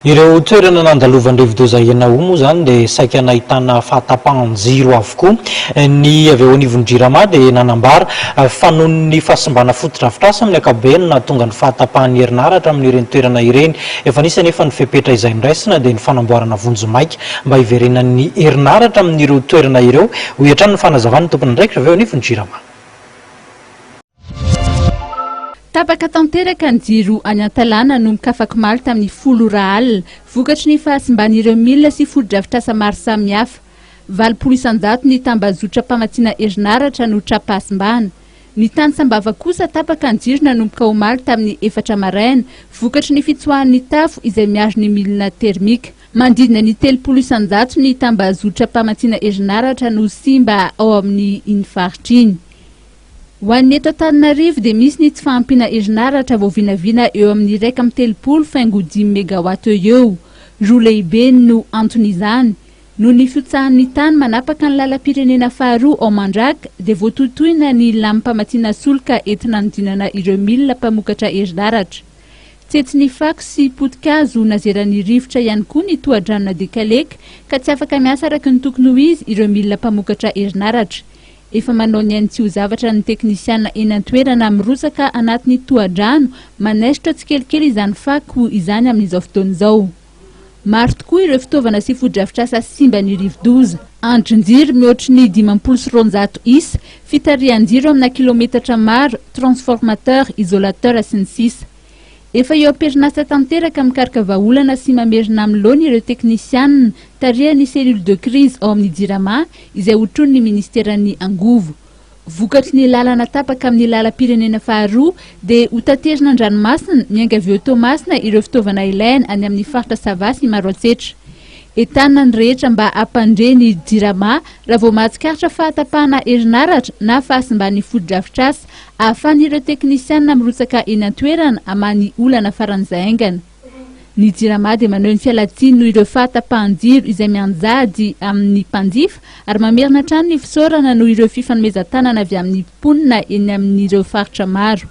Ireo toerana nandalovan'ny rivodoza Enawo moa izany dia saika nahitana fahatapahan-jiro avokoa. Ny avy eo anivon'ny Jirama dia nanambara fa noho ny fahasimbana fotodrafitrasa amin'ny ankapobeny no nahatonga ny fahatapahan'ny herinaratra amin'ireny toerana ireny. Efa nisy anefa ny fepetra izay noraisina dia ny fanamboarana vonjimaika mba hiverenan'ny herinaratra amin'ireo toerana ireo, hoy hatrany ny fanazavan'ny tompon'andraikitra avy eo anivon'ny Jirama. Tapaka tanteraka ny jiro any Antalà nanomboka afakomaly tamin'ny folo ora alina, vokatry ny fahasimban'ireo milina sy fotodrafitrasa maro samihafa. 80% ny tambazotram-pamatsiana herinaratra no tra-pahasimbana. Ny tany Sambava kosa tapaka ny jiro nanomboka omaly tamin'ny efatra maraina, vokatry ny fitsoahan'ny tafo izay miaro ny milina termika. Manodidina ny 30% ny tambazotram-pamatsiana herinaratra no simba ao amin'ny iny faritra iny. Ho an'ny eto Antananarivo dia misy ny tsy fahampiana herinaratra vao vinavina eo amin'ny 31 faingo dimy megawatt eo eo. Roa lehibe no anton'izany. Noho ny fihotsahan'ny tany manapaka ny lalam-pirenena faharoa ao Mandraka dia voatohitohina ny lamim-pamatsiana solika entina hanodinana ireo milina mpamokatra herinaratra. Tsetsin'ny fako sy poti-kazo nazeran'ny rivotra ihany koa ny tohadranon'Andekaleka ka tsy afaka miasa araka ny tokony ho izy ireo milina mpamokatra herinaratra. Efa manao ny ainy tsy ho zavatra ny teknisiana eny an-toerana mirotsaka anatin'ny tohadrano manaisotra tsikelikely izany fako izany amin'izao fotoana izao. Maro tokoa ireo fitaovana sy fotodrafitrasa simban'ny rivodoza. Andrin-jiro mihoatry ny 250 isa, fitarihan-jiro amina kilometatra maro, transformateur, isolateur, sy ny sisa. Efa eo am-perinasa tanteraka mikaroka vahaolana sy mamerina amin'ny laony ireo teknisianina tarihan'ny cellule de crise ao amin'ny Jirama izay hotronin'ny minisiteran'ny Angovo. Vokatry ny lalana tapaka amin'ny lalam-pirenena faharoa dia hotaterina an-dranomasina miainga avy eo Toamasina ireo fitaovana ilaina any amin'ny faritra Sava sy Maroantsetra. Entanina ny rehetra mba hampandre ny Jirama raha vao mahatsikaritra fahatapahana herinaratra na fahasimban'ny fotodrafitrasa ahafahan'ireo teknisianina mirotsaka eny an-toerana hamaha ny olana faran'izay haingana. Ny Jirama dia maneho ny fialantsiny noho ireo fahatapahan-jiro izay mianjady amin'ny mpanjifa ary mamerina hatrany ny fisaorana noho ireo fifanomezan-tanana avy amin'ny mponina eny amin'ireo faritra maro.